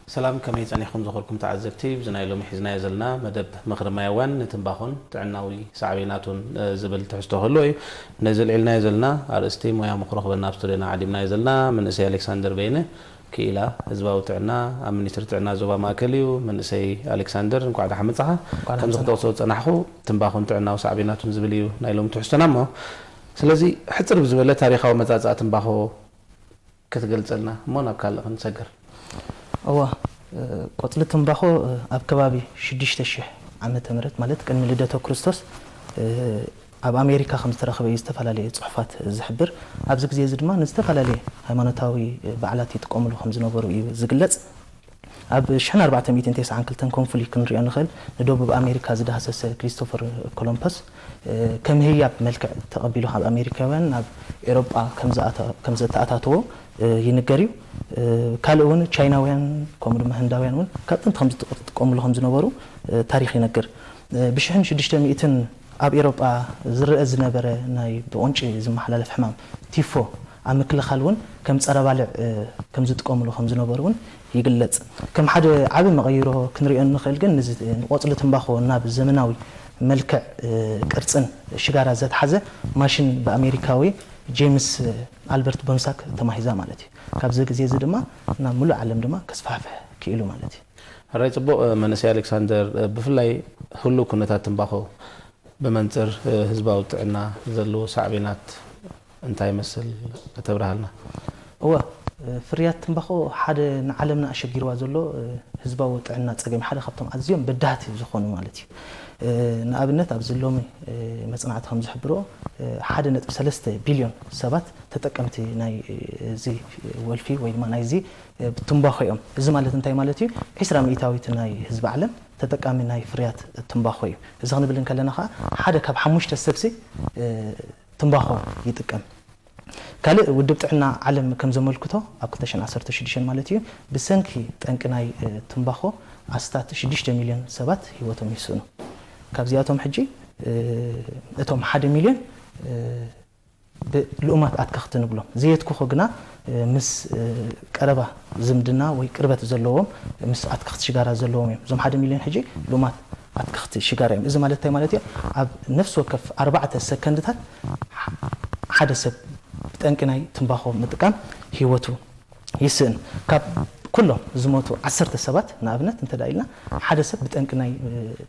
ሰላም፣ ከመይ ጸኒሕኩም ዝኸርኩም ተዓዘብቲ? ብዚ ናይ ሎሚ ሒዝናዮ ዘለና መደብ ምኽሪ ማያውያን ንትንባኾን ጥዕናዊ ሳዕቤናቱን ዝብል ትሕዝቶ ክህልዎ እዩ። ነዚ ኣልዒልናዮ ዘለና ኣርእስቲ ሞያ ምኽሩ ክበና ኣብ ስቱድዮና ዓዲምናዮ ዘለና መንእሰይ ኣሌክሳንደር በየነ፣ ክኢላ ህዝባዊ ጥዕና ኣብ ሚኒስትሪ ጥዕና ዞባ ማእከል እዩ። መንእሰይ ኣሌክሳንደር፣ እንኳዕ ደሓን መጻኻ። ከምዚ ክጠቕሶ ዝጸናሕኩ ትንባኾን ጥዕናዊ ሳዕቤናቱን ዝብል እዩ ናይ ሎሚ ትሕዝቶና እሞ፣ ስለዚ ሕጽር ብዝበለ ታሪኻዊ መጻጽኣ ትንባኾ ክትገልጸልና እሞ ናብ ካልእ ክንሰግር። እዋ፣ ቆጽሊ ትንባኾ ኣብ ከባቢ ሽዱሽተ ሽሕ ዓመተ ምህረት፣ ማለት ቅድሚ ልደተ ክርስቶስ፣ ኣብ ኣሜሪካ ከም ዝተረኽበ እዩ ዝተፈላለየ ጽሑፋት ዝሕብር። ኣብዚ ግዜ እዚ ድማ ንዝተፈላለየ ሃይማኖታዊ በዓላት ይጥቀምሉ ከም ዝነበሩ እዩ ዝግለጽ። ኣብ ሽሕን ኣርባዕተ ሚእትን ተስዓን ክልተን ኮንፉሊ ክንሪኦ ንኽእል፣ ንደቡብ ኣሜሪካ ዝዳህሰሰ ክሪስቶፈር ኮሎምፐስ፣ ከም ህያብ መልክዕ ተቐቢሉ ካብ ኣሜሪካውያን ናብ ኤሮጳ ከም ዘተኣታተዎ ይንገር እዩ። ካልእ እውን ቻይናውያን፣ ከምኡ ድማ ህንዳውያን እውን ካብ ጥንቲ ከም ዝጥቀምሉ ከም ዝነበሩ ታሪኽ ይነግር። ብሽሕን ሽዱሽተ ሚእትን ኣብ ኤሮጳ ዝረአ ዝነበረ ናይ ብቆንጪ ዝመሓላለፍ ሕማም ቲፎ ኣብ ምክልኻል እውን ከም ጸረ ባልዕ ከም ዝጥቀምሉ ከም ዝነበሩ እውን ይግለጽ። ከም ሓደ ዓቢ መቐይሮ ክንሪኦ እንኽእል ግን ንዚ ንቆጽሊ ትንባኾ ናብ ዘመናዊ መልክዕ ቅርጽን ሽጋራ ዘትሓዘ ማሽን ብኣሜሪካዊ ጄምስ ኣልበርት ቦንሳክ ተማሂዛ ማለት እዩ። ካብዚ ግዜ እዚ ድማ ናብ ሙሉእ ዓለም ድማ ከስፋሕፍሕ ክኢሉ ማለት እዩ። ሕራይ ጽቡቕ መንእሰይ ኣሌክሳንደር፣ ብፍላይ ህሉው ኩነታት ትንባኾ ብመንጽር ህዝባዊ ጥዕና ዘለዎ ሳዕቤናት እንታይ ይመስል ከተብርሃልና? እወ፣ ፍርያት ትንባኾ ሓደ ንዓለምና ኣሸጊርዋ ዘሎ ህዝባዊ ጥዕና ጸገም ሓደ ካብቶም ኣዝዮም በዳህቲ ዝኾኑ ማለት እዩ። ንኣብነት ኣብዚ ሎሚ መጽናዕቲ ከም ዝሕብሮ ሓደ ነጥቢ ሰለስተ ቢልዮን ሰባት ተጠቀምቲ ናይ እዚ ወልፊ ወይ ድማ ናይዚ ትንባኾ እዮም። እዚ ማለት እንታይ ማለት እዩ? ዒስራ ሚእታዊት ናይ ህዝቢ ዓለም ተጠቃሚ ናይ ፍርያት ትንባኾ እዩ። እዚ ክንብል እንከለና ከዓ ሓደ ካብ ሓሙሽተ ሰብሲ ትንባኾ ይጥቀም። ካልእ ውድብ ጥዕና ዓለም ከም ዘመልክቶ ኣብ ክልተ ሽሕን ዓሰርተ ሽዱሽተን ማለት እዩ ብሰንኪ ጠንቂ ናይ ትንባኾ ኣስታት ሽዱሽተ ሚልዮን ሰባት ህይወቶም ይስእኑ። ካብዚኣቶም ሕጂ እቶም ሓደ ሚልዮን ልኡማት ኣትከኽቲ ንብሎም ዘየትክኹ ግና ምስ ቀረባ ዝምድና ወይ ቅርበት ዘለዎም ምስ ኣትከኽቲ ሽጋራ ዘለዎም እዮም። እዞም ሓደ ሚልዮን ሕጂ ልኡማት ኣትከኽቲ ሽጋራ እዮም። እዚ ማለት እንታይ ማለት እዩ? ኣብ ነፍሲ ወከፍ ኣርባዕተ ሰከንድታት ሓደ ሰብ ብጠንቂ ናይ ትንባኾ ምጥቃም ህይወቱ ይስእን። ካብ ኩሎም ዝሞቱ ዓሰርተ ሰባት ንኣብነት እንተ ኢልና ሓደ ሰብ ብጠንቂ ናይ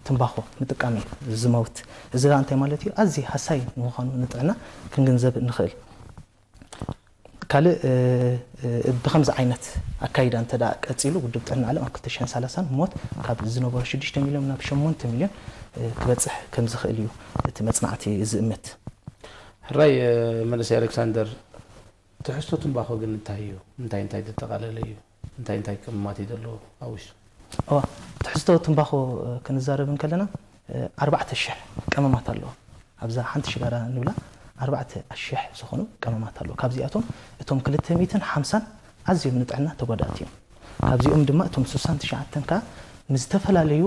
ትንባኾ ምጥቃም እዩ ዝመውት። እዚ ኸዓ እንታይ ማለት እዩ? ኣዝዩ ሃሳይ ንምዃኑ ንጥዕና ክንግንዘብ ንኽእል። ካልእ ብኸምዚ ዓይነት ኣካይዳ እንተ ቀጺሉ ውድብ ጥዕና ዓለም ኣብ ክልተ ሽሕን ሰላሳን ሞት ካብ ዝነበሮ ሽዱሽተ ሚልዮን ናብ ሸሞንተ ሚልዮን ክበጽሕ ከም ዝኽእል እዩ እቲ መጽናዕቲ ዝእምት። ሕራይ መንእሰይ ኣሌክሳንደር፣ ትሕዝቶ ትንባኾ ግን እንታይ እዩ? እንታይ እንታይ ዘጠቓለለ እዩ? እንታይ እንታይ ቀመማት እዩ ዘለዎ ኣብ ውሽጡ? እዋ፣ ትሕዝቶ ትንባኾ ክንዛረብ እንከለና ኣርባዕተ ሽሕ ቀመማት ኣለዎ። ኣብዛ ሓንቲ ሽጋራ ንብላ ኣርባዕተ ኣሽሕ ዝኾኑ ቀመማት ኣለዎ። ካብዚኣቶም እቶም ክልተ ሚእትን ሓምሳን ኣዝዮም ንጥዕና ተጓዳእቲ እዮም። ካብዚኦም ድማ እቶም ስሳን ትሽዓተን ከኣ ንዝተፈላለዩ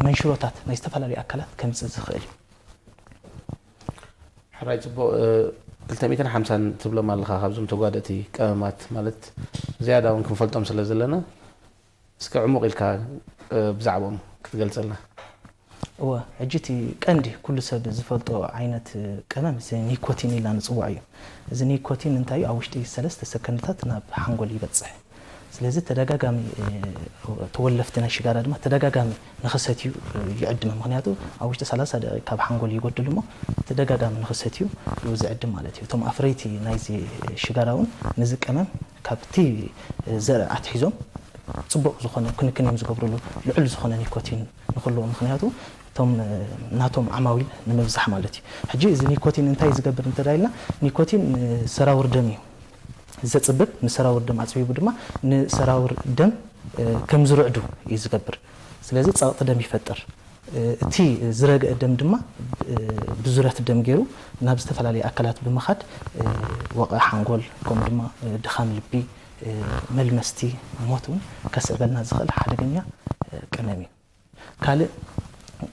መንሽሮታት ናይ ዝተፈላለዩ ኣካላት ከምጽእ ዝኽእል እዩ። ሕራይ ጽቡቕ። ክልተ ሚእትን ሓምሳን ትብሎም ኣለኻ ካብዞም ተጓደእቲ ቀመማት ማለት ዝያዳ እውን ክንፈልጦም ስለ ዘለና እስከ ዕሙቕ ኢልካ ብዛዕባኦም ክትገልጸልና። እወ፣ ሕጂ እቲ ቀንዲ ኩሉ ሰብ ዝፈልጦ ዓይነት ቀመም እዚ ኒኮቲን ኢልና ንጽውዖ እዩ። እዚ ኒኮቲን እንታይ እዩ? ኣብ ውሽጢ ሰለስተ ሰከንድታት ናብ ሓንጎል ይበጽሕ። ስለዚ ተደጋጋሚ ተወለፍቲ ናይ ሽጋራ ድማ ተደጋጋሚ ንኽሰትዩ ይዕድም። ምኽንያቱ ኣብ ውሽጢ ሰላሳ ደቂቕ ካብ ሓንጎል ይጎድል እሞ ተደጋጋሚ ንኽሰትዩ እዩ ዝዕድም ማለት እዩ። እቶም ኣፍረይቲ ናይዚ ሽጋራ እውን ነዚ ቀመም ካብቲ ዘርኢ ኣትሒዞም ጽቡቕ ዝኾነ ክንክን እዮም ዝገብርሉ፣ ልዑል ዝኾነ ኒኮቲን ንኽህልዎ። ምኽንያቱ እቶም ናቶም ዓማዊል ንምብዛሕ ማለት እዩ። ሕጂ እዚ ኒኮቲን እንታይ ዝገብር እንተ ኢልና፣ ኒኮቲን ንሰራውር ደም እዩ ዘጽብብ፣ ንሰራውር ደም ኣጽቢቡ ድማ ንሰራውር ደም ከም ዝርዕዱ እዩ ዝገብር። ስለዚ ጸቕጢ ደም ይፈጥር። እቲ ዝረግአ ደም ድማ ብዙረት ደም ገይሩ ናብ ዝተፈላለዩ ኣካላት ብምኻድ ወቕዒ ሓንጎል ከምኡ ድማ ድኻም ልቢ፣ መልመስቲ፣ ሞት እውን ከስዕበልና ዝኽእል ሓደገኛ ቀመም እዩ። ካልእ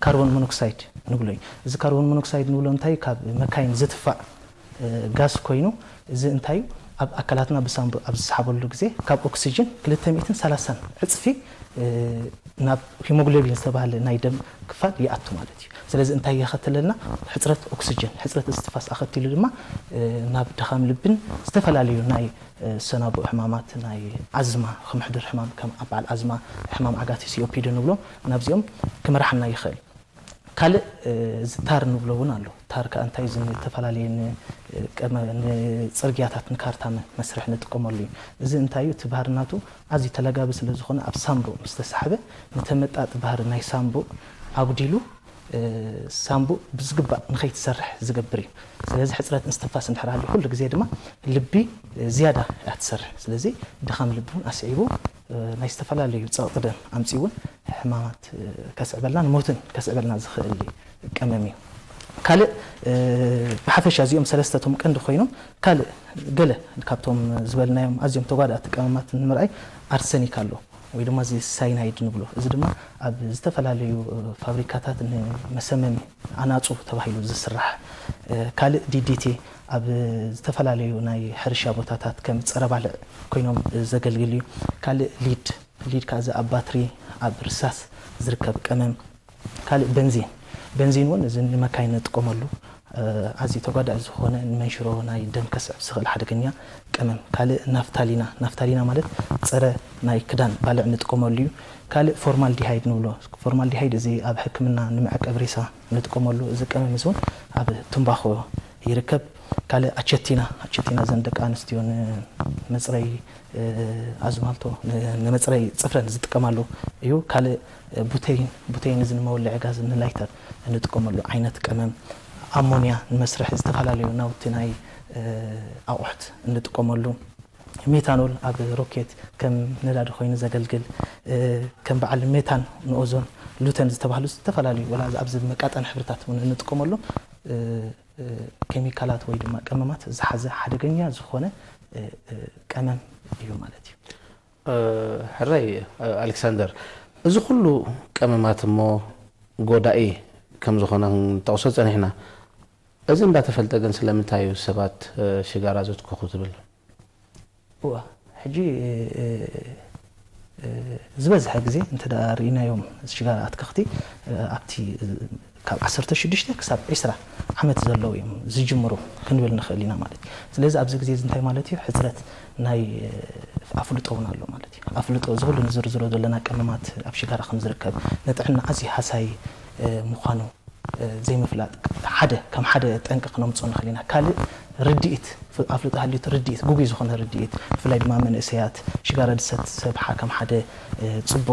ካርቦን ሞኖክሳይድ ንብሎ እዩ። እዚ ካርቦን ሞኖክሳይድ ንብሎ እንታይ ካብ መካይን ዝትፋእ ጋዝ ኮይኑ እዚ እንታይ ኣብ ኣካላትና ብሳንቡእ ኣብ ዝሰሓበሉ ግዜ ካብ ኦክሲጅን ክልተ ሚእትን ሰላሳን ዕጽፊ ናብ ሂሞግሎቢን ዝተባህለ ናይ ደም ክፋል ይኣቱ ማለት እዩ። ስለዚ እንታይ የኸትለልና? ሕፅረት ኦክሲጅን፣ ሕፅረት እስትንፋስ ኣኸቲሉ ድማ ናብ ድኻም ልብን ዝተፈላለዩ ናይ ሰናቡእ ሕማማት፣ ናይ ኣዝማ፣ ክምሕድር ሕማም ከም በዓል ኣዝማ፣ ሕማም ዓጋቲ፣ ሲኦፒዲ ንብሎ፣ ናብዚኦም ክመርሓና ይኽእል። ካልእ እዚ ታር ንብሎ እውን ኣሎ። ታር ከዓ እንታይ? እዚ ንተፈላለየ ንጽርግያታት፣ ንካርታ መስርሕ ንጥቀመሉ እዩ። እዚ እንታይ እዩ? እቲ ባህሪ ናቱ ኣዝዩ ተለጋቢ ስለ ዝኾነ ኣብ ሳንቡእ ምስ ተሳሕበ ንተመጣጢ ባህሪ ናይ ሳንቡእ ኣጉዲሉ ሳንቡእ ብዝግባእ ንኸይትሰርሕ ዝገብር እዩ። ስለዚ ሕፅረት እስትንፋስ እንድሕር ሃልዩ ኩሉ ግዜ ድማ ልቢ ዝያዳ እያ ትሰርሕ። ስለዚ ድኻም ልቢ እውን ኣስዒቡ ናይ ዝተፈላለዩ ፀቕጢ ደም ኣምፅኡ እውን ሕማማት ከስዕበልና ንሞትን ከስዕበልና ዝኽእል ቀመም እዩ። ካልእ ብሓፈሻ እዚኦም ሰለስተቶም ቀንዲ ኮይኖም ካልእ ገለ ካብቶም ዝበልናዮም ኣዝዮም ተጓዳእቲ ቀመማት ንምርኣይ ኣርሰኒክ ኣሎ ወይ ድማ እዚ ሳይናይድ ንብሎ። እዚ ድማ ኣብ ዝተፈላለዩ ፋብሪካታት ንመሰመሚ ኣናፁ ተባሂሉ ዝስራሕ። ካልእ ዲዲቲ ኣብ ዝተፈላለዩ ናይ ሕርሻ ቦታታት ከም ፀረ ባልዕ ኮይኖም ዘገልግል እዩ። ካልእ ሊድ፣ ሊድ ከዓ እዚ ኣብ ባትሪ፣ ኣብ ርሳስ ዝርከብ ቀመም። ካልእ በንዚን፣ በንዚን እውን እዚ ንመካይን ንጥቀመሉ ኣዝዩ ተጓዳኢ ዝኾነ ንመንሽሮ ናይ ደም ከስዕብ ዝኽእል ሓደገኛ ቀመም። ካልእ ናፍታሊና፣ ናፍታሊና ማለት ፀረ ናይ ክዳን ባልዕ ንጥቀመሉ እዩ። ካልእ ፎርማልዲሃይድ ንብሎ፣ ፎርማልዲሃይድ እዚ ኣብ ሕክምና ንመዕቀብ ሬሳ ንጥቀመሉ እዚ ቀመም እዚ እውን ኣብ ትምባኾ ይርከብ። ካልእ ኣቸቲና፣ ኣቸቲና ዘን ደቂ ኣንስትዮ ንመፅረይ ኣዝማልቶ ንመፅረይ ፅፍረን ዝጥቀማሉ እዩ። ካልእ ቡተይን፣ ቡተይን እዚ ንመወልዒ ጋዝ ንላይተር እንጥቀመሉ ዓይነት ቀመም። ኣሞንያ ንመስርሒ ዝተፈላለዩ ናውቲ ናይ ኣቑሑት እንጥቀመሉ። ሜታኖል ኣብ ሮኬት ከም ነዳዲ ኮይኑ ዘገልግል፣ ከም በዓል ሜታን ንኦዞን ሉተን ዝተባህሉ ዝተፈላለዩ ወላ ኣብዚ መቃጠኒ ሕብርታት እውን እንጥቀመሎም ኬሚካላት ወይ ድማ ቀመማት ዝሓዘ ሓደገኛ ዝኾነ ቀመም እዩ ማለት እዩ። ሕራይ ኣሌክሳንደር፣ እዚ ኩሉ ቀመማት እሞ ጎዳኢ ከም ዝኾነ ክንጠቕሶ ጸኒሕና። እዚ እንዳተፈልጠ ግን ስለምንታይ እዩ ሰባት ሽጋራ ዘትኩኹ ትብል? እዋ ሕጂ ዝበዝሐ ግዜ እንተ ደኣ ርኢናዮም ሽጋራ ኣትክኽቲ ኣብቲ ካብ ዓሰርተ ሽዱሽተ ክሳብ ዒስራ ዓመት ዘለዉ እዮም ዝጅምሩ ክንብል ንኽእል ኢና ማለት እዩ። ስለዚ ኣብዚ ግዜ እዚ እንታይ ማለት እዩ? ሕፅረት ናይ ኣፍልጦ እውን ኣሎ ማለት እዩ። ኣፍልጦ እዚ ኩሉ ንዝርዝሮ ዘለና ቀመማት ኣብ ሽጋራ ከም ዝርከብ፣ ንጥዕና ኣዝዩ ሃሳዪ ምዃኑ ዘይምፍላጥ ሓደ ከም ሓደ ጠንቂ ክነምፅኦ ንኽእል ኢና። ካልእ ርድኢት፣ ኣፍልጦ ሃልዩት ርድኢት፣ ግጉይ ዝኾነ ርድኢት፣ ብፍላይ ድማ መንእሰያት ሽጋራ ዝሰቲ ሰብ ከም ሓደ ፅቡቕ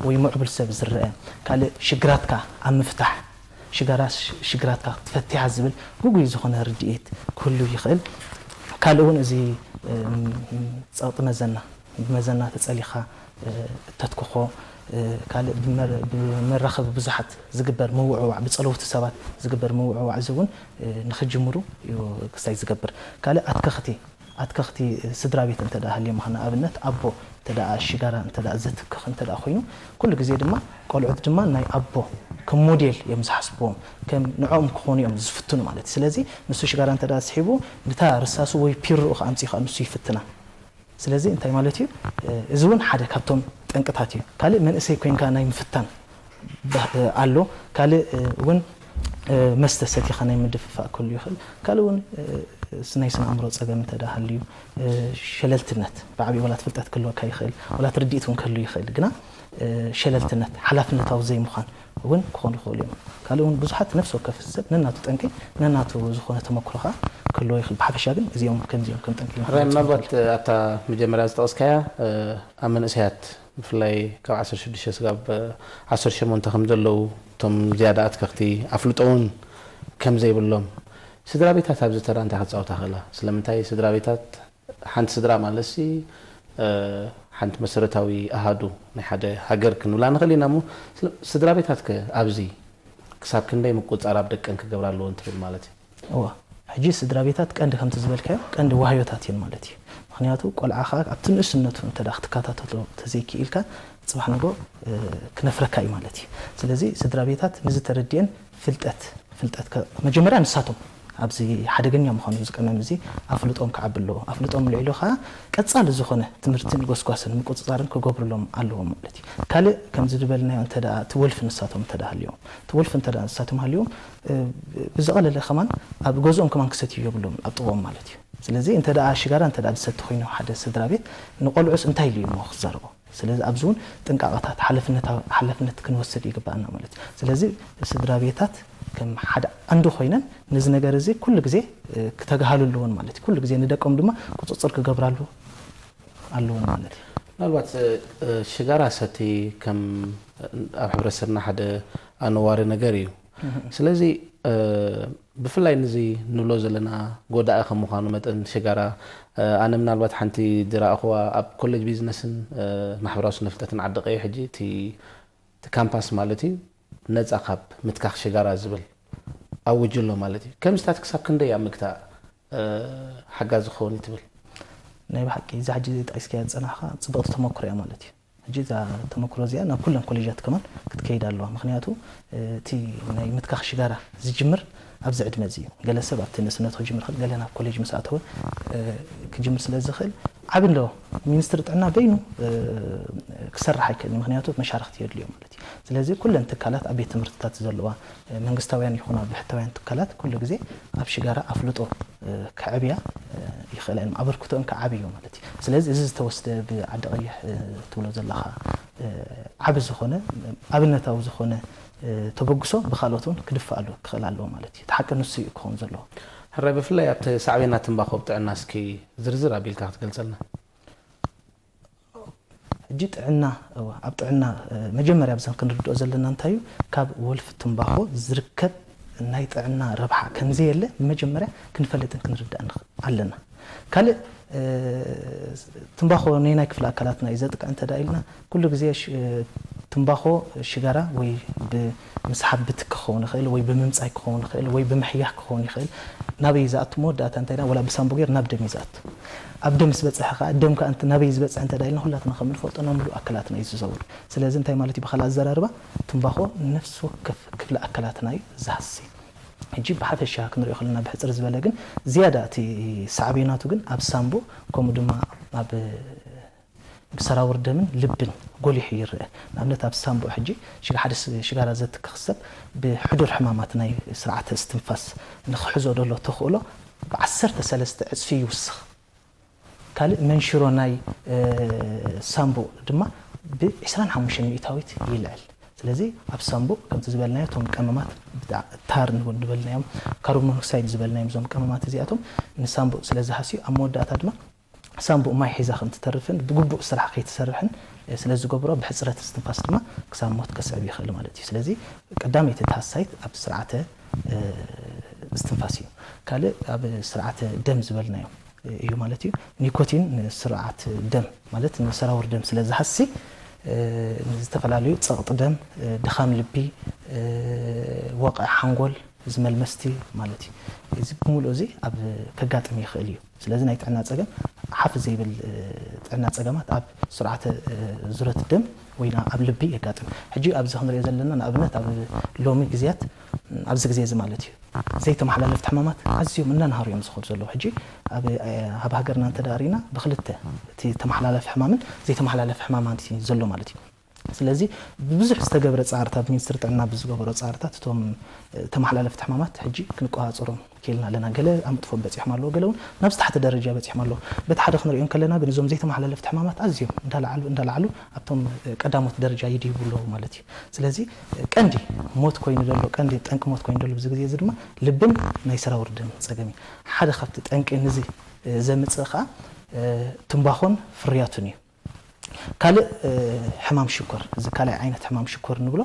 ወይ ምዕቡል ሰብ ዝረአ፣ ካልእ ሽግራትካ ኣብ ምፍታሕ ሽጋራ ሽግራትካ ክትፈትሕ እያ ዝብል ግጉይ ዝኾነ ርድኢት ክህሉ ይኽእል። ካልእ እውን እዚ ጸቕጢ መዘና፣ ብመዘና ተጸሊኻ እተትክኾ፣ ካልእ ብመራኸቢ ብዙሓት ዝግበር ምውዕዋዕ፣ ብጸለውቲ ሰባት ዝግበር ምውዕዋዕ እዚ እውን ንኽጅምሩ እዩ ክስታይ ዝገብር። ካልእ ኣትከኽቲ፣ ኣትከኽቲ ስድራ ቤት እንተ ደኣ ሃልዮም፣ ንኣብነት ኣቦ እንተ ደኣ ሽጋራ እንተ ደኣ ዘትክኽ እንተ ደኣ ኮይኑ፣ ኩሉ ግዜ ድማ ቆልዑት ድማ ናይ ኣቦ ከም ሞዴል እዮም ዝሓስብዎም፣ ከም ንዕኦም ክኾኑ እዮም ዝፍትኑ ማለት እዩ። ስለዚ ንሱ ሽጋራ እንተ ደኣ ስሒቡ፣ ብታ ርሳሱ ወይ ፒርኡ ከኣ ኣምጺኡ ከኣ ንሱ ይፍትና። ስለዚ እንታይ ማለት እዩ? እዚ እውን ሓደ ካብቶም ጠንቅታት እዩ። ካልእ መንእሰይ ኮይንካ ናይ ምፍታን ኣሎ። ካልእ እውን መስተ ሰቲኻ ናይ ምድፍፋእ ክህሉ ይኽእል። ካልእ እውን ናይ ስነ ኣእምሮ ጸገም እንተ ደኣ ሃልዩ፣ ሸለልትነት ብዓብዩ ዋላ ፍልጠት ክህልወካ ይኽእል፣ ዋላ ርድኢት እውን ክህሉ ይኽእል። ግና ሸለልትነት፣ ሓላፍነታዊ ዘይምዃን እውን ክኾኑ ይኽእሉ እዮም። ካልእ እውን ብዙሓት ነፍሲ ወከፍ ሰብ ነናቱ ጠንቂ፣ ነናቱ ዝኾነ ተመክሮ ከዓ ክህልዎ ይኽእል። ብሓፈሻ ግን እዚኦም ከምዚኦም ከም ጠንቂ እዮም ራይ ክገልጹ ምናልባት ይኽእል። ኣብታ መጀመርያ ዝጠቐስካያ ኣብ መንእሰያት ብፍላይ ካብ ዓሰርተ ሽዱሽተ ስጋብ ዓሰርተ ሸሞንተ ከም ዘለዉ እቶም ዝያዳ ኣትከኽቲ ኣፍልጦ እውን ከም ዘይብሎም ስድራ ቤታት ኣብዚ ተራ እንታይ ክፃወታ ክእላ? ስለምንታይ ስድራ ቤታት ሓንቲ ስድራ ማለት ሲ ሓንቲ መሰረታዊ ኣሃዱ ናይ ሓደ ሃገር ክንብላ ንኽእል ኢና እሞ ስድራ ቤታት ከ ኣብዚ ክሳብ ክንደይ ምቁፅፃር ኣብ ደቀን ክገብራ ኣለዎ እንትብል ማለት እዩ? እዋ ሕጂ ስድራ ቤታት ቀንዲ ከምቲ ዝበልካዮ ቀንዲ ዋህዮታት እየን ማለት እዩ። ምክንያቱ ቆልዓኻ ኣብቲ ንእስነቱ እንተ ክትከታተሎ ተዘይክኢልካ ፅባሕ ንጎ ክነፍረካ እዩ ማለት እዩ። ስለዚ ስድራ ቤታት ንዚ ተረዲአን ፍልጠት ፍልጠት መጀመርያ ንሳቶም ኣብዚ ሓደገኛ ምዃኑ እዚ ቀመም እዚ ኣፍልጦም ክዓቢ ኣለዎ። ኣፍልጦም ልዕሉ ከዓ ቀጻሊ ዝኾነ ትምህርትን ጎስጓስን ምቁጽጻርን ክገብሩሎም ኣለዎም ማለት እዩ። ካልእ ከምዚ ዝበልናዮ እንተ ደኣ እቲ ወልፊ ንሳቶም እንተ ደኣ ሃልዮም፣ እቲ ወልፊ እንተ ደኣ ንሳቶም ሃልዮም፣ እ፣ ብዝቐለለ ከማን ኣብ ገዝኦም ከማን ክሰትዩ የብሎም ኣብ ጥቕኦም ማለት እዩ። ስለዚ እንተ ደኣ ሽጋራ እንተ ደኣ ዝሰቲ ኮይኑ ሓደ ስድራ ቤት ንቆልዑስ እንታይ ኢሉ እዩ እሞ ክዛረቦ? ስለዚ ኣብዚ እውን ጥንቃቐታት ሓላፍነታ-፣ ሓላፍነት ክንወስድ ይግባኣና ማለት እዩ። ስለዚ ስድራ ቤታት ከም ሓደ ዓንዲ ኮይነን ነዚ ነገር እዚ ኩሉ ግዜ፣ እ፣ ክተግሃሉ ኣለዎን ማለት እዩ። ኩሉ ግዜ ንደቆም ድማ ቁጽጽር ክገብራሉ ኣለዎን ማለት እዩ። ምናልባት ሽጋራ ሰቲ ከም ኣብ ሕብረተሰብና ሓደ ኣነዋሪ ነገር እዩ። ስለዚ ብፍላይ ንዚ ንብሎ ዘለና ጎዳኢ ከም ምዃኑ መጠን ሽጋራ ኣነ ምናልባት ሓንቲ ዝረኣኽዋ ኣብ ኮሌጅ ቢዝነስን ማሕበራዊ ስነፍልጠትን ዓዲ ቀይሕ ሕጂ እቲ ካምፓስ ማለት እዩ ነፃ ካብ ምትካኽ ሽጋራ ዝብል ኣውጅ ኣሎ ማለት እዩ። ከምዚታት ክሳብ ክንደይ ኣብ ምግታእ ሓጋዚ ክኸውን እዩ ትብል? ናይ ብሓቂ እዚ ሕጂ ጠቂስካዮ ዝፀናሕካ ፅብቕቲ ተመክሮ እያ ማለት እዩ። ሕጂ እዛ ተመክሮ እዚኣ ናብ ኩለን ኮሌጃት ከማን ክትከይድ ኣለዋ። ምክንያቱ እቲ ናይ ምትካኽ ሽጋራ ዝጅምር ኣብዚ ዕድመ እዚ እዩ። ገለ ሰብ ኣብቲ ንእስነቱ ክጅምር ይኽእል፣ ገለ ናብ ኮሌጅ ምስ ኣተወ ክጅምር ስለ ዝኽእል ዓቢ እንዶ ሚኒስትሪ ጥዕና በይኑ ክሰርሕ ኣይክእልን። ምክንያቱ መሻርክቲ የድልዮ ማለት እዩ። ስለዚ ኩለን ትካላት ኣብ ቤት ትምህርትታት ዘለዋ መንግስታውያን ይኹኑ ኣብ ብሕታውያን ትካላት ኩሉ ግዜ ኣብ ሽጋራ ኣፍልጦ ከዕብያ ይኽእላ እየን፣ ኣበርክቶአን ከዓብዮ ማለት እዩ። ስለዚ እዚ ዝተወስደ ብዓዲ ቀይሕ ትብሎ ዘለኻ ዓቢ ዝኾነ ኣብነታዊ ዝኾነ ተበግሶ ብካልኦት እውን ክድፋኣሉ ክኽእል ኣለዎ ማለት እዩ። እቲ ሓቂ ንሱ እዩ ክኸውን ዘለዎ። ሕራይ ብፍላይ ኣብቲ ሳዕቤናት ትምባኾ ኣብ ጥዕና እስኪ ዝርዝር ኣቢልካ ክትገልጸልና። ሕጂ ጥዕና እወ ኣብ ጥዕና መጀመርያ ብዘን ክንርድኦ ዘለና እንታይ እዩ ካብ ወልፊ ትምባኾ ዝርከብ ናይ ጥዕና ረብሓ ከምዘየለ ብመጀመርያ ክንፈልጥን ክንርዳእን ኣለና። ካልእ ትምባኾ ነናይ ክፍሊ ኣካላትና እዩ ዘጥቅዕ እንተ ኢልና ኩሉ ግዜ ትምባኾ ሽጋራ ወይ ብምስሓብ ብትኪ ክኸውን ይኽእል ወይ ብምምፃይ ክኸውን ይኽእል ወይ ብምሕያኽ ክኸውን ይኽእል ናበይ ዝኣቱ መወዳእታ እንታይ ወላ ብሳምቦ ገይር ናብ ደም እዩ ዝኣቱ ኣብ ደም ምስ በፅሐ ከዓ ደም ከዓ ናበይ ዝበፅሐ እንተ ኢልና ኩላትና ከም እንፈልጦ ናብ ምሉእ ኣካላትና እዩ ዝዘውር ስለዚ እንታይ ማለት እዩ ብካልእ ኣዘራርባ ትምባኾ ነፍሲ ወከፍ ክፍሊ ኣካላትና እዩ ዝሃሲ ሕጂ ብሓፈሻ ክንሪኦ ከለና ብሕፅር ዝበለ ግን ዝያዳ እቲ ሳዕቤናቱ ግን ኣብ ሳምቦ ከምኡ ድማ ኣብ ብሰራውር ደምን ልብን ጎሊሑ ይረአ። ንኣብነት ኣብ ሳምቡእ ሕጂ ሽጋ ሓደ ሽጋራ ዘትክኽ ሰብ ብሕዱር ሕማማት ናይ ስርዓተ እስትንፋስ ንኽሕዞ ደሎ ተኽእሎ ብዓሰርተ ሰለስተ ዕፅፊ ይውስኽ። ካልእ መንሽሮ ናይ ሳምቡእ ድማ ብ ዕስራን ሓሙሽተን ሚእታዊት ይልዕል። ስለዚ ኣብ ሳምቡእ ከምቲ ዝበልናዮ እቶም ቀመማት ታር ንበልናዮም ካርቦን ሞኖክሳይድ ዝበልናዮም እዞም ቀመማት እዚኣቶም ንሳምቡእ ስለ ዝሃስዩ ኣብ መወዳእታ ድማ ሳምቡእ ማይ ሒዛ ከም ትተርፍን ብግቡእ ስራሕ ከይትሰርሕን ስለ ዝገብሮ ብሕፅረት እስትንፋስ ድማ ክሳብ ሞት ከስዕብ ይኽእል ማለት እዩ። ስለዚ ቀዳመይቲ ተሃሳይት ኣብ ስርዓተ እስትንፋስ እዩ። ካልእ ኣብ ስርዓተ ደም ዝበልናዮ እዩ ማለት እዩ። ኒኮቲን ንስርዓት ደም ማለት ንሰራውር ደም ስለ ዝሃሲ ንዝተፈላለዩ ፀቕጢ ደም፣ ድኻም ልቢ፣ ወቕዒ ሓንጎል ዝመልመስቲ ማለት እዩ። እዚ ብምሉእ እዚ ኣብ ከጋጥም ይኽእል እዩ። ስለዚ ናይ ጥዕና ጸገም ሓፍ ዘይብል ጥዕና ጸገማት ኣብ ስርዓተ ዙረት ደም ወይ ኣብ ልቢ የጋጥም። ሕጂ ኣብዚ ክንሪኦ ዘለና ንኣብነት ኣብ ሎሚ ግዜያት ኣብዚ ግዜ እዚ ማለት እዩ ዘይተመሓላለፍቲ ሕማማት ኣዝዮም እናንሃሩ እዮም ዝኸዱ ዘለዉ። ሕጂ ኣብ ኣብ ሃገርና እንተ ሪና ብክልተ እቲ ተመሓላለፊ ሕማምን ዘይተመሓላለፊ ሕማማት እዩ ዘሎ ማለት እዩ። ስለዚ ብብዙሕ ዝተገብረ ፃዕርታት ሚኒስትሪ ጥዕና ብዝገበሮ ፃዕርታት እቶም ተመሓላለፍቲ ሕማማት ሕጂ ክንቆፃፀሮም ክኢልና ኣለና። ገለ ኣብ መጥፎ በፂሖም ኣለዉ፣ ገለ እውን ናብ ዝተሓተ ደረጃ በፂሖም ኣለዉ። በቲ ሓደ ክንሪኦ እንከለና ግን እዞም ዘይተመሓላለፍቲ ሕማማት ኣዝዮም እንዳለዓሉ እንዳለዓሉ ኣብቶም ቀዳሞት ደረጃ ይድይቡ ኣለዉ ማለት እዩ። ስለዚ ቀንዲ ሞት ኮይኑ ዘሎ ቀንዲ ጠንቂ ሞት ኮይኑ ዘሎ ብዚ ግዜ እዚ ድማ ልብን ናይ ሰራውር ደም ፀገም እዩ። ሓደ ካብቲ ጠንቂ ንዚ ዘምፅእ ከዓ ትምባኾን ፍርያቱን እዩ። ካልእ ሕማም ሽኮር፣ እዚ ካልኣይ ዓይነት ሕማም ሽኮር ንብሎ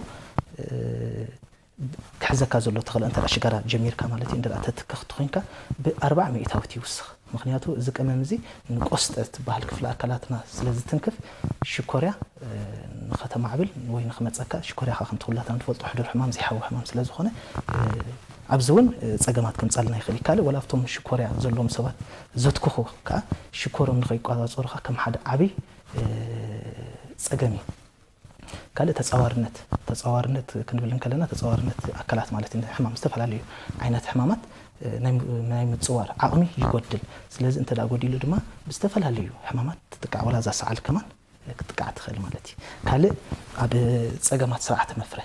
ክሕዘካ ዘሎ ተኽእሎ እንተ ሽጋራ ጀሚርካ ማለት እዩ፣ እንተ ተትክኽ ተኾይንካ ብኣርባዓ ሚእታዊት ይውስኽ። ምክንያቱ እዚ ቀመም እዚ ንቆስጠ ትበሃል ክፍሊ ኣካላትና ስለ ዝትንክፍ ሽኮርያ ንኸተማዕብል ወይ ንኽመፀካ ሽኮርያ ከዓ ከምቲ ኩላትና ንፈልጦ ሕዱር ሕማም ዘይሓዊ ሕማም ስለ ዝኾነ ኣብዚ እውን ፀገማት ከምፃልና ይኽእል እዩ። ካልእ ወላ ኣብቶም ሽኮርያ ዘለዎም ሰባት ዘትክኹ ከዓ ሽኮሮም ንኸይቋፃፀሩኻ ከም ሓደ ዓብይ ፀገም እዩ። ካልእ ተፃዋርነት ተፃዋርነት ክንብል እንከለና ተፃዋርነት ኣካላት ማለት እዩ። ሕማም ዝተፈላለዩ ዓይነት ሕማማት ናይ ምጽዋር ዓቕሚ ይጎድል። ስለዚ እንተ ደኣ ጎዲሉ ድማ ብዝተፈላለዩ ሕማማት ትጥቃዕ፣ ወላ እዛ ሰዓል ከማን ክትጥቃዕ ትኽእል ማለት እዩ። ካልእ ኣብ ጸገማት ስርዓተ መፍረ፣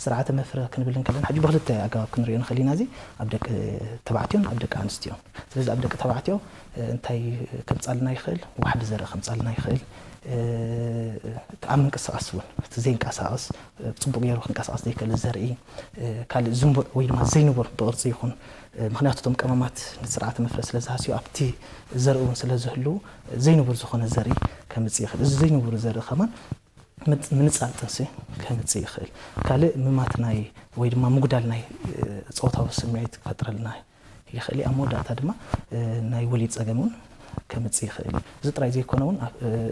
ስርዓተ መፍረ ክንብል እንከለና ሕጂ ብኽልተ ኣገባብ ክንሪኦ ንኽእል ኢና። እዚ ኣብ ደቂ ተባዕትዮን ኣብ ደቂ ኣንስትዮን። ስለዚ ኣብ ደቂ ተባዕትዮ እንታይ ከምጻልና ይኽእል? ዋሕዲ ዘርኢ ከምጻልና ይኽእል። ኣብ ምንቅስቓስ እውን እቲ ዘይንቀሳቐስ፣ ጽቡቕ ገይሩ ክንቀሳቐስ ዘይክእል ዘርኢ፣ ካልእ ዝንቡዕ ወይ ድማ ዘይንቡር ብቕርጺ ይኹን፣ ምኽንያቱ እቶም ቀመማት ንስርዓተ መፍረ ስለ ዝሃስዩ ኣብቲ ዘርኢ እውን ስለ ዝህልዉ ዘይንቡር ዝኾነ ዘርኢ ከምጽእ ይኽእል። እዚ ዘይንቡር ዘርኢ ከማን ምንጻል ጥንሲ ከምጽእ ይኽእል። ካልእ ምማት ናይ ወይ ድማ ምጉዳል ናይ ጾታዊ ስምዒት ክፈጥረልና ይኽእል እዩ። ኣብ መወዳእታ ድማ ናይ ወሊድ ጸገም እውን ከምጽእ ይኽእል እዩ። እዚ ጥራይ ዘይኮነ እውን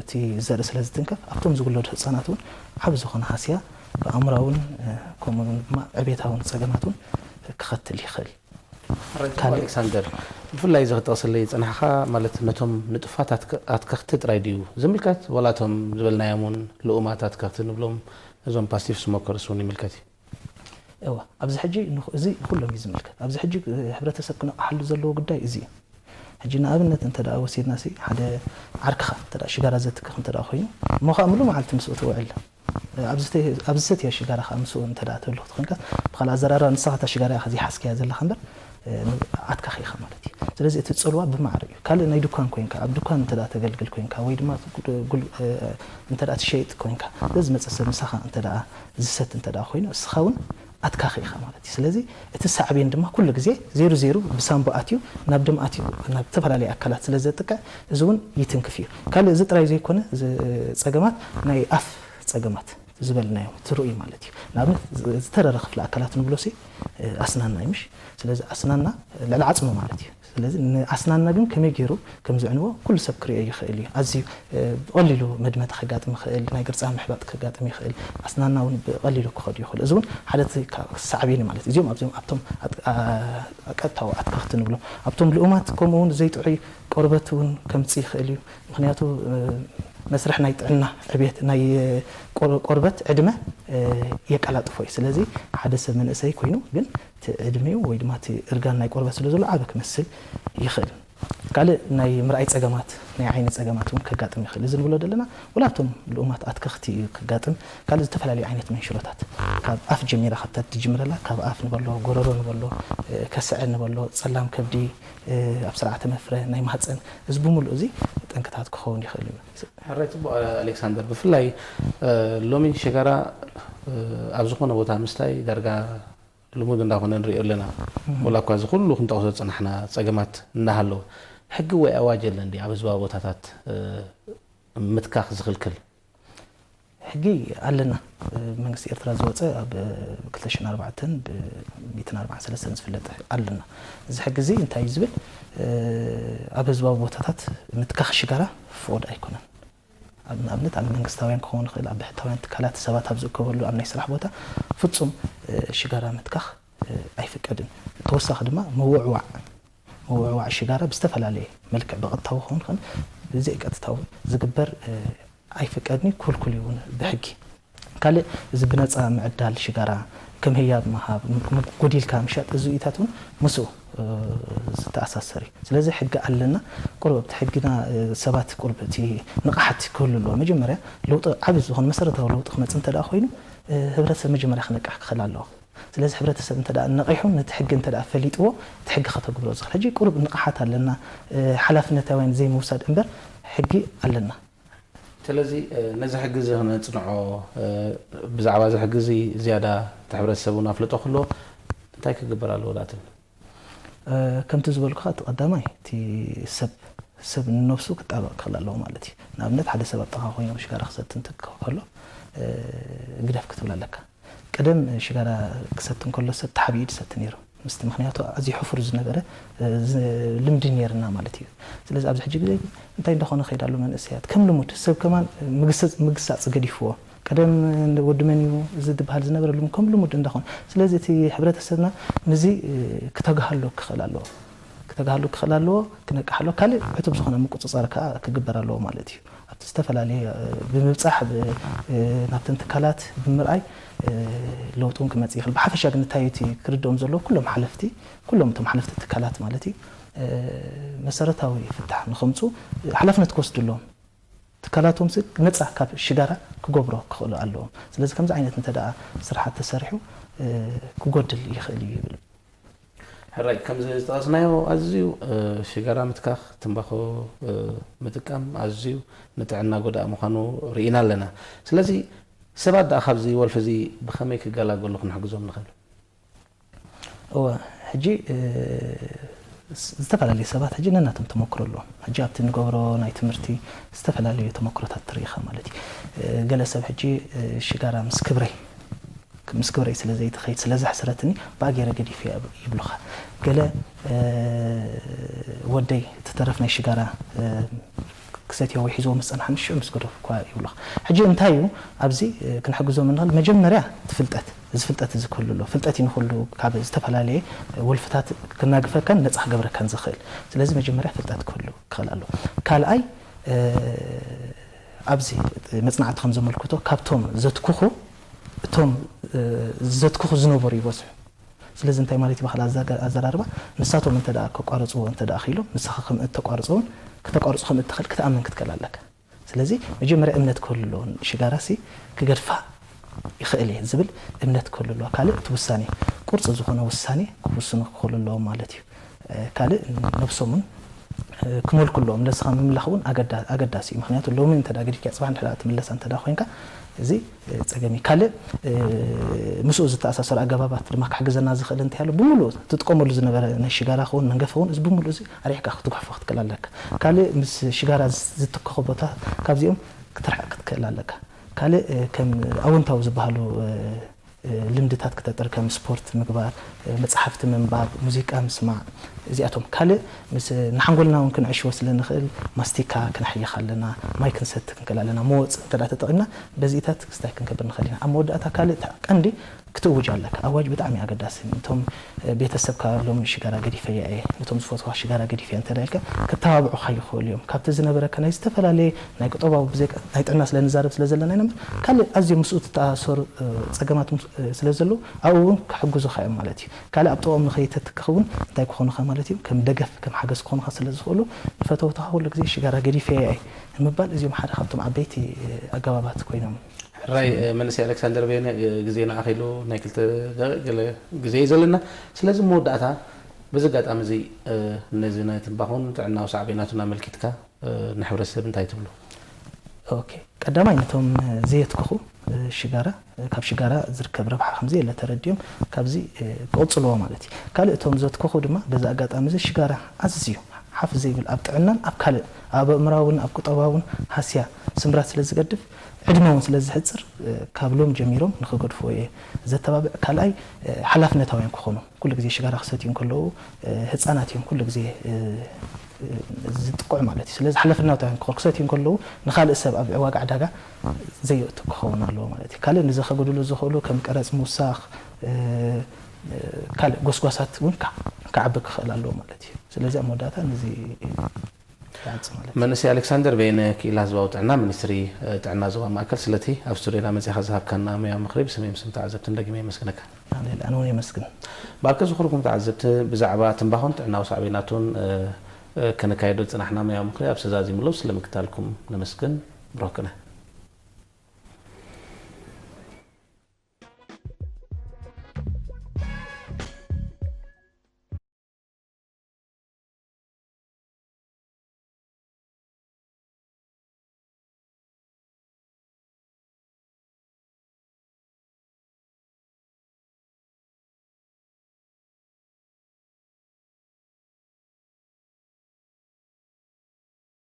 እቲ ዘርኢ ስለ ዝትንከፍ ኣብቶም ዝውለዱ ህጻናት እውን ዓቢ ዝኾነ ሃስያ ብኣእምራውን ከምኡ ድማ ዕቤታውን ጸገማት እውን ክኸትል ይኽእል። ኣሌክሳንደር፣ ብፍላይ እዚ ክጠቕሰለይ ዝጸናሕካ ማለት ነቶም ንጡፋት ኣትከኽቲ ጥራይ ድዩ ዝምልከት፣ ዋላ እቶም ዝበልናዮም እውን ልኡማት ኣትከኽቲ ንብሎም ነዞም ፓሲቭ ስሞከርስ እውን ይምልከት እዩ? እዋ ኣብዚ ሕጂ እዚ ኩሎም እዩ ዝምልከት። ኣብዚ ሕጂ ሕብረተሰብ ክነቕሓሉ ዘለዎ ጉዳይ እዚ እዩ። ሕጂ ንኣብነት እንተ ደኣ ወሲድና ሲ ሓደ ዓርክኻ እንተ ደኣ ሽጋራ ዘትክኽ እንተ ደኣ ኮይኑ እሞ ከዓ ምሉእ መዓልቲ ምስኡ ትውዕል። ኣብ ዝሰትያ ሽጋራ ከዓ ምስኡ እንተ ደኣ ትህሉ ክትኮንካ ብኻልእ ኣዘራርባ ንስኻ እታ ሽጋራ ኢኻ ዘይሓዝካያ ዘለኻ እምበር ኣትካኺ ኢኻ ማለት እዩ። ስለዚ እቲ ጽልዋ ብማዕረ እዩ። ካልእ ናይ ድኳን ኮይንካ ኣብ ድኳን እንተ ደኣ ተገልግል ኮይንካ ወይ ድማ እንተ ደኣ ትሸይጥ ኮይንካ በዚ መጸ ሰብ ምሳኻ እንተ ደኣ ዝሰቲ እንተ ደኣ ኮይኑ እስኻ እውን ኣትካኺ ኢኻ ማለት እዩ። ስለዚ እቲ ሳዕቤን ድማ ኩሉ ግዜ ዜሩ ዜሩ ብሳንቡ ኣትዩ ናብ ደም ኣትዩ ናብ ዝተፈላለዩ ኣካላት ስለ ዘጥቅዕ እዚ እውን ይትንክፍ እዩ። ካልእ እዚ ጥራይ ዘይኮነ ጸገማት ናይ ኣፍ ጸገማት ዝበልናዮም ትርእዩ ማለት እዩ። ንኣብነት ዝተረረ ክፍሊ ኣካላት ንብሎ ሲ ኣስናና እዩ ምሽ። ስለዚ ኣስናና ልዕሊ ዓጽሙ ማለት እዩ። ስለዚ ንኣስናና ግን ከመይ ገይሩ ከም ዝዕንዎ ኩሉ ሰብ ክርእዮ ይኽእል እዩ። ኣዝዩ ብቐሊሉ መድመቲ ከጋጥም ይኽእል፣ ናይ ግርጻ ምሕባጥ ከጋጥም ይኽእል፣ ኣስናና እውን ብቐሊሉ ክኸዱ ይኽእሉ። እዚ እውን ሓደ ሳዕቤን ማለት እዩ። እዚኦም ኣብቶም ቀጥታዊ ኣትከኽቲ ንብሎም ኣብቶም ልኡማት ከምኡ እውን ዘይጥዑይ ቆርበት እውን ከምጽእ ይኽእል እዩ። ምኽንያቱ መስርሕ ናይ ጥዕና ዕብየት ናይ ቆርበት ዕድመ የቀላጥፎ እዩ። ስለዚ ሓደ ሰብ መንእሰይ ኮይኑ ግን እቲ ዕድሜኡ ወይ ድማ እቲ እርጋን ናይ ቆርበት ስለ ዘሎ ዓበ ክመስል ይኽእል። ካልእ ናይ ምርኣይ ጸገማት ናይ ዓይኒ ጸገማት እውን ከጋጥም ይኽእል። እዚ ንብሎ ዘለና ወላ እቶም ልኡማት ኣትከኽቲ እዩ ከጋጥም። ካልእ ዝተፈላለዩ ዓይነት መንሽሮታት ካብ ኣፍ ጀሚራ ካብታ ትጅምረላ ካብ ኣፍ ንበሎ ጎረሮ ንበሎ ከስዐ ንበሎ ጸላም ከብዲ ኣብ ስርዓተ መፍረ ናይ ማህፀን እዚ ብምሉእ እዚ ጠንቅታት ክኸውን ይኽእል እዩ። ሕራይ ጽቡቕ ኣሌክሳንደር፣ ብፍላይ ሎሚ ሽጋራ ኣብ ዝኾነ ቦታ ምስታይ ዳርጋ ልሙድ እንዳኾነ ንሪኦ ኣለና። ወላ እኳ እዚ ኩሉ ክንጠቕሶ ዝጸናሕና ጸገማት እናሃለወ ሕጊ ወይ ኣዋጅ የለን ድዩ ኣብ ህዝባዊ ቦታታት ምትካኽ ዝኽልክል? ሕጊ ኣለና። መንግስቲ ኤርትራ ዝወፀ ኣብ ክልተ ሽሕን ኣርባዕተን ብ ሚእትን ኣርባዓን ሰለስተን ዝፍለጥ ኣለና። እዚ ሕጊ እዚ እንታይ እዩ ዝብል? ኣብ ህዝባዊ ቦታታት ምትካኽ ሽጋራ ፍቑድ ኣይኮነን። ንኣብነት ኣብ መንግስታውያን ክኸውን ይኽእል፣ ኣብ ብሕታውያን ትካላት ሰባት ኣብ ዝእከበሉ ኣብ ናይ ስራሕ ቦታ ፍጹም ሽጋራ ምትካኽ ኣይፍቀድን። ተወሳኺ ድማ ምውዕዋዕ ምውዕዋዕ ሽጋራ ብዝተፈላለየ መልክዕ ብቐጥታዊ ክኸውን ይኽእል ብዘይቀጥታዊ ዝግበር ኣይፍቀድን እዩ፣ ክልኩል እዩ እውን ብሕጊ። ካልእ እዚ ብነፃ ምዕዳል ሽጋራ ከም ህያብ ምሃብ፣ ጎዲልካ ምሻጥ እዚኢታት እውን ምስኡ ዝተኣሳሰር እዩ። ስለዚ ሕጊ ኣለና። ቁሩብ ኣብቲ ሕጊና ሰባት ቁሩብ እቲ ንቕሓት ክህሉ ኣለዎ። መጀመርያ ለውጢ ዓብዪ ዝኾነ መሰረታዊ ለውጢ ክመፅእ እንተ ደኣ ኮይኑ ህብረተሰብ መጀመርያ ክነቅሕ ክኽእል ኣለዎ። ስለዚ ሕብረተሰብ እንተ ደኣ ነቒሑ ነቲ ሕጊ እንተ ደኣ ፈሊጥዎ እቲ ሕጊ ከተግብሮ ዝኽእል ሕጂ ቁሩብ ንቕሓት ኣለና። ሓላፍነታውያን ዘይምውሳድ እምበር ሕጊ ኣለና። ስለዚ ነዚ ሕጊ እዚ ክነጽንዖ ብዛዕባ እዚ ሕጊ እዚ ዝያዳ እቲ ሕብረተሰብ እውን ኣፍልጦ ክህልዎ እንታይ ክግበር ኣለዎ ዳትል? ከምቲ ዝበልኩኻ እቲ ቀዳማይ እቲ ሰብ ሰብ ንነብሱ ክጣበቕ ክኽእል ኣለዎ ማለት እዩ። ንኣብነት ሓደ ሰብ ኣብ ጥቓ ኮይኑ ሽጋራ ክሰቲ እንተ ከሎ ግደፍ ክትብል ኣለካ። ቀደም ሽጋራ ክሰቲ እንከሎ ሰብ ተሓቢኡ ድሰቲ ነይሩ ምስቲ ምኽንያቱ ኣዝዩ ሕፉር ዝነበረ ልምዲ ነይርና ማለት እዩ። ስለዚ ኣብዚ ሕጂ ግዜ እንታይ እንዳኾነ ከይድ ኣሎ መንእሰያት ከም ልሙድ ሰብ ከማን ምግሳፅ ገዲፍዎ ቀደም ወዲ መን እዩ እዚ ድበሃል ዝነበረ ሎም ከም ልሙድ እንዳኾነ ስለዚ እቲ ሕብረተሰብና ምዚ ክተግሃሎ ክኽእል ኣለዎ። ክተጋህሉ ክኽእል ኣለዎ፣ ክነቅሕ ኣለዎ። ካልእ ዕቱብ ዝኾነ ምቁጽጻር ከኣ ክግበር ኣለዎ ማለት እዩ። ኣብቲ ዝተፈላለየ፣ እ፣ ብምብጻሕ፣ ብ-፣ እ፣ ናብተን ትካላት ብምርኣይ፣ እ፣ ለውጢ እውን ክመጽእ ይኽእል። ብሓፈሻ ግን እንታይ እቲ ክርድኦም ዘለዎ፣ ኩሎም ሓለፍቲ፣ ኩሎም እቶም ሓለፍቲ ትካላት ማለት እዩ፣ እ፣ መሰረታዊ ፍታሕ ንኸምጹ ሓላፍነት ክወስዱ ኣለዎም። ትካላቶም ሲ ነጻ ካብ ሽጋራ ክገብሮ ክኽእሉ ኣለዎም። ስለዚ ከምዚ ዓይነት እንተ ደኣ ስራሓት ተሰሪሑ፣ እ፣ ክጎድል ይኽእል እዩ ይብል። ሕራይ፣ ከምዚ ዝጠቐስናዮ ኣዝዩ፣ እ፣ ሽጋራ ምትካኽ፣ ትምባኾ፣ እ፣ ምጥቃም ኣዝዩ ንጥዕና ጎዳኢ ምዃኑ ርኢና ኣለና። ስለዚ ሰባት ደኣ ካብዚ ወልፊ እዚ ብኸመይ ክገላገሉ ክንሕግዞም ንኽእል? እወ፣ ሕጂ፣ እ፣ ስ-፣ ዝተፈላለዩ ሰባት ሕጂ ነናቶም ተመክሮ ኣለዎም። ሕጂ ኣብቲ ንገብሮ ናይ ትምህርቲ ዝተፈላለዩ ተመክሮታት ትርኢ ኢኻ ማለት እዩ። እ፣ ገለ ሰብ ሕጂ፣ እ፣ ሽጋራ ምስ ክብረይ፣ ምስ ክብረይ ስለ ዘይትኸይድ፣ ስለ ዘሕስረትኒ፣ ብኣ ገይረ ገዲፈያ ይብሉኻ። ገለ፣ እ፣ ወደይ እቲ ተረፍ ናይ ሽጋራ፣ እ፣ ክሰትዮ ወይ ሒዝዎ ምስ ጸንሓኒ ሽዑ ምስ ገደፍኩ እኳ ይብሉኻ። ሕጂ እንታይ እዩ ኣብዚ፣ እ፣ ክንሕግዞም እንኽእል? መጀመርያ እቲ ፍልጠት፣ እዚ ፍልጠት እዚ ክህሉ ኣለዎ። ፍልጠት እዩ ንኹሉ ካብ ዝተፈላለየ ወልፍታት ክናግፈካን ነጻ ክገብረካን ዝኽእል። ስለዚ መጀመርያ ፍልጠት ክህሉ ክኽእል ኣለዎ። ካልኣይ፣ እ፣ ኣብዚ መጽናዕቲ ከም ዘመልክቶ ካብቶም ዘትኩኹ እቶም፣ እ፣ ዘትኩኹ ዝነበሩ ይበዝሑ። ስለዚ እንታይ ማለት እዩ? ብኻልእ ኣዘጋ-፣ ኣዘራርባ ንሳቶም እንተ ደኣ ከቋርጽዎ እንተ ደኣ ኽኢሎም፣ ንስኻ ከም እተቋርጾ እውን፣ ከተቋርጾ ከም እትኽእል ክትኣምን ክትክእል ኣለካ። ስለዚ መጀመርያ እምነት ክህሉ ኣለዎ። ሽጋራሲ ክገድፋ ይኽእል እየ ዝብል እምነት ክህሉ ኣለዎ። ካልእ እቲ ውሳኔ፣ ቁርጺ ዝኾነ ውሳኔ ክውስኑ ክኽእሉ ኣለዎም ማለት እዩ። እ፣ ካልእ ነብሶም እውን፣ እ፣ ክመልኩ ኣለዎም። ንስኻ ምምላኽ እውን ኣገዳ-፣ ኣገዳሲ እዩ። ምኽንያቱ ሎሚ እንተ ደኣ ገዲፍካ ጽባሕ እንድሕር ደኣ ትምለሳ እንተ ደኣ ኮይንካ፣ እዚ፣ እ፣ ጸገም እዩ። ካልእ፣ እ፣ ምስኡ ዝተኣሳሰሩ ኣገባባት ድማ ክሕግዘና ዝኽእል እንታይ ኣሎ፣ ብምሉእ ትጥቀመሉ ዝነበረ ናይ ሽጋራ ክኸውን መንገፊ ክኸውን፣ እዚ ብምሉእ እዚ ኣርሒቕካ ክትጉሕፎ ክትክእል ኣለካ። ካልእ ምስ ሽጋራ ዝ-፣ ዝትከኹ ቦታ ካብዚኦም ክትርሕቕ ክትክእል ኣለካ። ካልእ፣ እ፣ ከም ኣወንታዊ ዝበሃሉ፣ እ፣ እ፣ ልምድታት ክተጥር ከም ስፖርት ምግባር፣ እ፣ መጽሓፍቲ ምንባብ፣ ሙዚቃ ምስማዕ፣ እዚኣቶም። ካልእ ምስ ንሓንጎልና እውን ክንዕሽዎ ስለ ንኽእል ማስቲካ ክነሕይኽ ኣለና፣ ማይ ክንሰቲ ክንክእል ኣለና፣ መወጽኢ እንተ ደኣ ተጠቒምና በዚኢታት ክስታይ ክንገብር ንኽእል ኢና። ኣብ መወዳእታ ካልእ ታ-፣ ቀንዲ ክትእውጅ ኣለካ። ኣዋጅ ብጣዕሚ ኣገዳሲ። ነቶም፣ እ፣ ቤተሰብካ ሎሚ ሽጋራ ገዲፈያ እየ፣ ነቶም ዝፈትዋ ሽጋራ ገዲፈያ እንተ ደኣ ኢልካ ከተባብዑኻ ይኽእሉ እዮም። ካብቲ ዝነበረካ ናይ ዝተፈላለየ ናይ ቁጠባዊ ብዘይካ ናይ ጥዕና ስለ ንዛረብ ስለ ዘለና ኢና እምበር ካልእ ኣዝዮም ምስኡ ዝተኣሳሰሩ፣ እ፣ ጸገማት ምስ-፣ እ፣ ስለ ዘለዉ ኣብኡ እውን ክሕግዙኻ እዮም ማለት እዩ። ካልእ ኣብ ጥቕኦም ንኸይተትክኽ እውን እንታይ ክኾኑኻ ማለት እዩ? ከም ደገፍ፣ ከም ሓገዝ ክኾኑኻ ስለ ዝኽእሉ ንፈተውትኻ ኩሉ ግዜ ሽጋራ ገዲፈያ እየ ንምባል እዚኦም ሓደ ካብቶም ዓበይቲ፣ እ፣ ኣገባባት ኮይኖም። ሕራይ፣ እ፣ መንእሰይ ኣሌክሳንደር በየነ፣ እ፣ ግዜና ኣኺሉ ናይ ክልተ ደቂቕ ገለ ግዜ እዩ ዘለና። ስለዚ መወዳእታ በዚ ኣጋጣሚ እዚ፣ እ፣ ነዚ ናይ ትምባኾን ጥዕናዊ ሳዕቤናቱን ኣመልኪትካ፣ እ፣ ንሕብረተሰብ እንታይ ትብሎ? ኦኬ፣ ቀዳማይ ነቶም፣ እ፣ ዘየትክኹ፣ እ፣ ሽጋራ፣ እ፣ ካብ ሽጋራ ዝርከብ ረብሓ ከም ዘየለ ተረዲኦም ካብዚ፣ እ፣ ክቕጽልዎ ማለት እዩ። ካልእ እቶም ዘትክኹ ድማ በዚ ኣጋጣሚ እዚ ሽጋራ ኣዝዩ ሓፍ ዘይብል ኣብ ጥዕናን ኣብ ካልእ ኣብ ኣእምራውን ኣብ ቁጠባውን ሃስያ ስምብራት ስለ ዝገድፍ ዕድመ እውን ስለ ዝሕጽር፣ እ፣ ካብ ሎም ጀሚሮም ንኽገድፍዎ እየ ዘተባብዕ። ካልኣይ፣ እ፣ ሓላፍነታውያን ክኾኑ ኩሉ ግዜ ሽጋራ ክሰትዩ እንከለዉ፣ እ፣ ህጻናት እዮም ኩሉ ግዜ፣ እ፣ እ፣ ዝጥቅዑ ማለት እዩ። ስለዚ ሓላፍነታውያን ክኾኑ ክሰትዩ እንከለዉ ንኻልእ ሰብ ኣብ ዕዋጋ ዕዳጋ ዘየእቱ ክኸውን ኣለዎ ማለት እዩ። ካልእ ነዚ ከጉድሉ ዝኽእሉ ከም ቀረጽ ምውሳኽ፣ እ፣ እ፣ ካልእ ጎስጓሳት እውን ክዓ-፣ ክዓቢ ክኽእል ኣለዎ ማለት እዩ። ስለዚ ኣብ መወዳእታ ነዚ ይዓጽ ማለት እዩ። መንእሰይ ኣሌክሳንደር በየነ፣ ክኢላ ህዝባዊ ጥዕና፣ ሚኒስትሪ፣ እ፣ ጥዕና ዞባ ማእከል፣ ስለቲ ኣብ ስቱድዮና መጺኻ ዝሃብካና ሙያዊ ምኽሪ ብስመይ ምስም ተዓዘብትን ደጊመ የመስግነካ። ኣነ ኣነ እውን የመስግን። ብኣርከ ዝኾንኩም ተዓዘብቲ፣ ብዛዕባ ትምባኾን ጥዕናዊ ሳዕቤናቱን፣ እ፣ እ፣ ከነካየዶ ዝጸናሕና ሙያዊ ምኽሪ ኣብዚ ተዛዚሙ ኣሎ። ስለ ምክታልኩም ነመስግን። ብሩኽ ቅነ።